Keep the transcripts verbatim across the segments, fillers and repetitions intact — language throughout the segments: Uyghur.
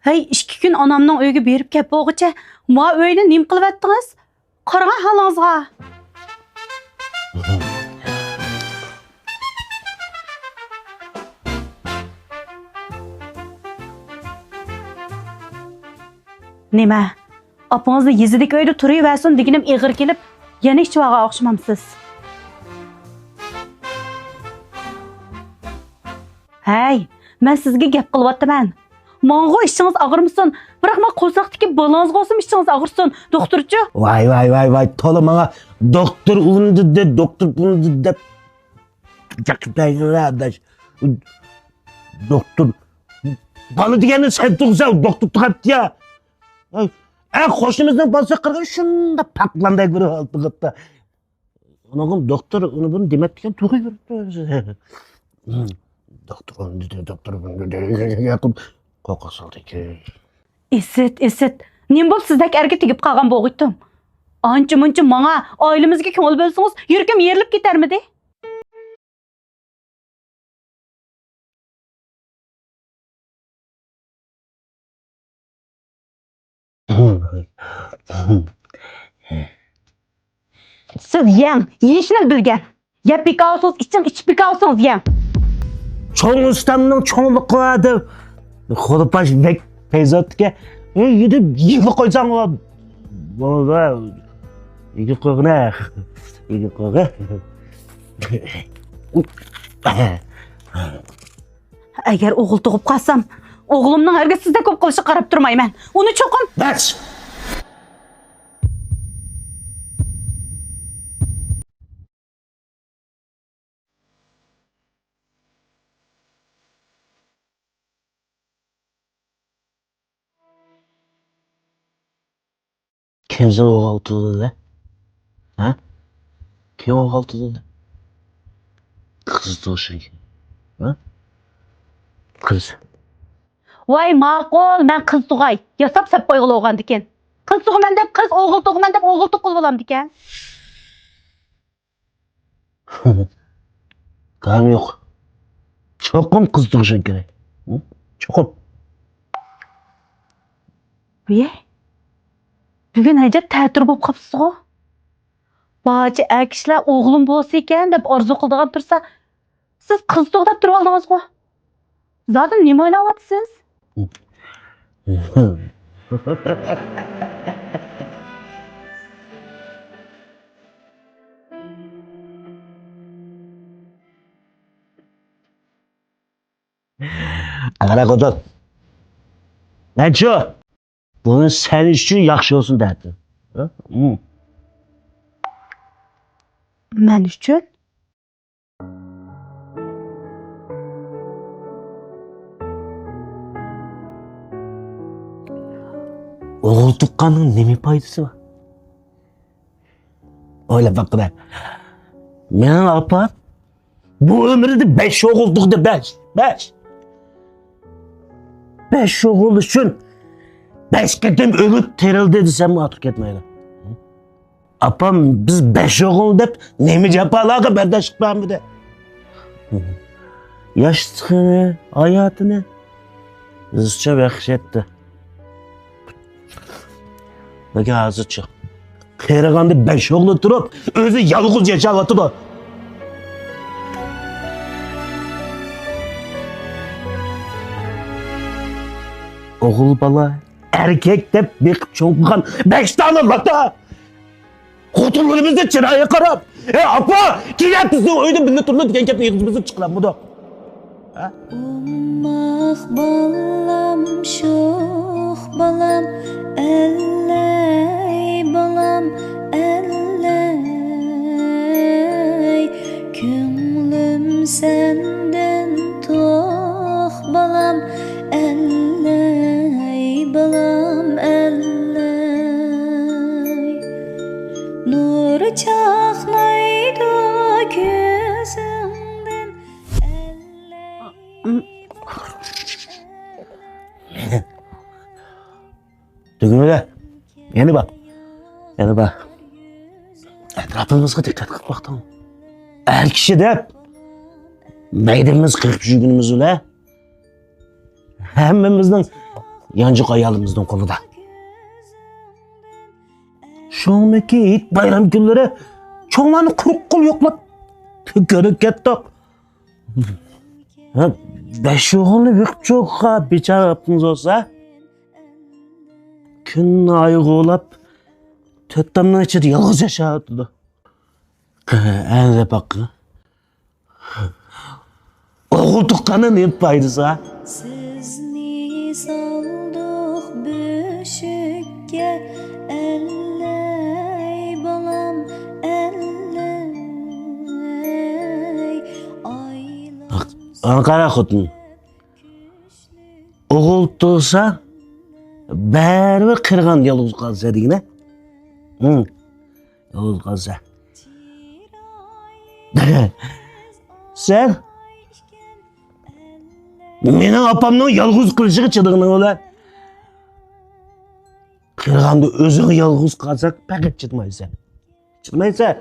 ھەي، ئىككى كۈن ئانامنىڭ ئۆيىگە بېرىپ كەپ بولغۇچە، ما ئۆينى نېمە قىلىۋەتتىڭىز؟ قاراڭ ھالىڭىزغا. نېمە؟ ئاپىڭىزنى يېزىدىكى ئۆيدە تۇرۇۋەرسۇن دېگىنىم ئېغىر كېلىپ، يەنە ئىچىۋالغان ئوخشىمامسىز؟ ھەي، مەن سىزگە گەپ قىلىۋاتىمەن. ماڭىغۇ ئىچىڭىز ئاغرىمىسۇن، بىراق ما قورساقتىكى بالىڭىزغا بولسىمۇ ئىچىڭىز ئاغرىسۇن، دوختۇرچۇ. ۋاي، ۋاي، ۋاي، ۋاي، تولا ماڭا دوختۇر ئۇنىدى دە، دوختۇر بۇنىدى دەپ گەپ قىلمايدىغىنە ئاداش. دوختۇر، بالا دېگەننى سەن تۇغسا، دوختۇر تۇغاتتى يا. ئە، قوشنىمىزنىڭ بالىسى قىرغىن شۇنداق پاقلاندەك بىر ھال تۇغاتتى. ئۇنىڭغا دوختۇر ئۇنى بۇنى دېمەپتىكەن، تۇغۇۋېرىپتۇ ئۆزى. دوختۇر ئۇنى دېدى، دوختۇر بۇنى دېدى، قورقۇق سالدى ئىكەن. ئىسىت، ئىسىت، نېمە بولۇپ سىزدەك ئەرگە تېگىپ قالغان بولغىيتتۇم؟ ئانچە مۇنچە ماڭا، ئائىلىمىزگە كۆڭۈل بۆلسىڭىز، يۈرىكىم يېرىلىپ كېتەرمىدى؟ سىز يەڭ، يېيىشنى بىلگەن. يەپ بىكاۋسىڭىز ئىچىڭ، ئىچىپ بىكاۋسىڭىز يەڭ. چوڭ ئۇستامنىڭ چوڭلۇقى بار دەپ، خۇدپاش بەك پەيزاتتىكەن. ئۆي يېدىپ يېگىلى قويساڭ بولىدۇ. يېگىپ قويغىنە. يېگىپ قويغىن. ئەگەر ئوغۇل تۇغۇپ قالسام، ئوغلۇمنىڭ ھەرگىز سىزدەك بولۇپ قېلىشىغا قاراپ تۇرمايمەن. ئۇنى چوقۇم. بەس! كىم سېنى ئوغۇل تۇغدى؟ ھە؟ كىم ئوغۇل تۇغدى؟ قىز تۇغۇشى. ھە؟ قىز. ۋاي ماقۇل، مەن قىز تۇغاي. ياساپ سەپ قويغىلى بولغاندىكىن. قىز تۇغىمەن دەپ قىز، ئوغۇل تۇغىمەن دەپ ئوغۇل تۇغقىلى بولامدىكەن. گاڭ يوق. چوقۇم قىز تۇغۇشۇڭ كېرەك. ھە؟ چوقۇم. ۋىي، بۈگۈن ئەجەب تەتۈر بولۇپ قاپسىزغۇ. بارچە ئەر كىشىلەر ئوغلۇم بولسا ئىكەن دەپ ئارزۇ قىلىدىغان تۇرسا، سىز قىز تۇغ دەپ تۇرۇۋالدىڭىزغۇ. زادى نېمە ئويلاۋاتىسىز؟ قارا خوتۇن. مەنچۇ، بۇنى سەن ئۈچۈن ياخشى بولسۇن دەتتىم. ھە؟ ھە. مەن ئۈچۈن؟ ئوغۇل تۇغقاننىڭ نېمە پايدىسى بار؟ ئويلاپ باققىنا. مېنىڭ ئاپام بۇ ئۆمرىدە بەش ئوغۇل تۇغدى، بەش، بەش. بەش ئوغۇل ئۈچۈن بەش قېتىم ئۆلۈپ تىرىلدى دېسەممۇ ئارتۇق كەتمەيدۇ. ئاپام بىز بەش ئوغۇل دەپ نېمە جاپالارغا بەرداشلىق بەرمىدى. ياشلىقىنى، ھاياتىنى بىزچە بەخش ئەتتى. لېكىن ھازىرچۇ؟ قېرىغاندا بەش ئوغلى تۇرۇپ، ئۆزى يالغۇز ياشاۋاتىدۇ. ئوغۇل بالا، ئەركەك دەپ بېقىپ چوڭ قىلغان بەش دانە لاتا! خوتۇنلىرىمىزنى چىرايىغا قاراپ، «ئەي ئاپا، كېلە بىزنىڭ ئۆيدە بىللە تۇرىلى» دېگەن گەپنى ئېغىزىمىزدىن چىقىرالمىدۇق. ھە؟ ئوماق بالام، شوخ بالام، ئەللەي بالام، ئەللەي. كۆڭلۈم سەندىن توق بالام، ئەللەي بالام، ئەللەي. نۇر چاقنايدۇ كۆزۈڭدىن، ئەللەي. تۈگىمىدى. يەنە بار. يەنە بار. ئەتراپىمىزغا دىققەت قىلىپ باقتىڭمۇ؟ ئەر كىشى دەپ مەيدىمىز قېقىپ يۈرگىنىمىز بىلەن ھەممىمىزنىڭ يانچۇق ئايالىمىزنىڭ قولىدا. شۇڭىمىكى ھېيت بايرام كۈنلىرى چوڭلارنى قۇرۇق قول يوقلاپ كۆرۈپ كەتتۇق. ھە، بەش ئوغۇلنى بېقىپ چوغا بىچارە ئاپىمىز بولسا، كۈن ئايغۇلاپ تۆت تامنىڭ ئىچىدە يالغۇز ياشاۋاتىدۇ. ئەنزە باققىن. ئوغۇل تۇغقاننىڭ نېمە پايدىسى بار؟ سىزنى سالدۇق بۆشۈككە، ئەللەي بالام، ئەللەي. ئايلانسۇن. ئاڭا قارا خوتۇن. ئوغۇل تۇغسا، بەرىبىر قىرغان يالغۇز قالسا دېگىنە. ھىم. يالغۇز قالسا. سەن مېنىڭ ئاپامنىڭ يالغۇز قېلىشىغا چىدىغىنىڭ بىلەن، قىرغاندا ئۆزۈڭ يالغۇز قالساڭ، پەقەت چىدىمايسەن. چىدىمايسەن.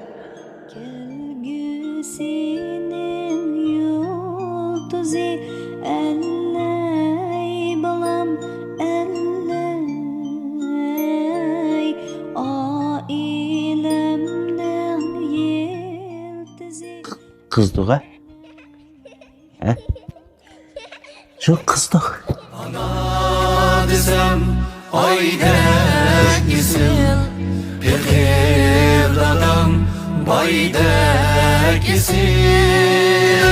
كەلگۈسىنىڭ يۇلتۇزى، ئەللەي بالام، ئەللەي، ئائىلەمنىڭ يىلتىزى. قىزدۇغا؟ ھە؟ شۇ قىزدۇق. ئانا دېسەم ئايدەك ئېسىل، پېقىر دادام بايدەك ئېسىل.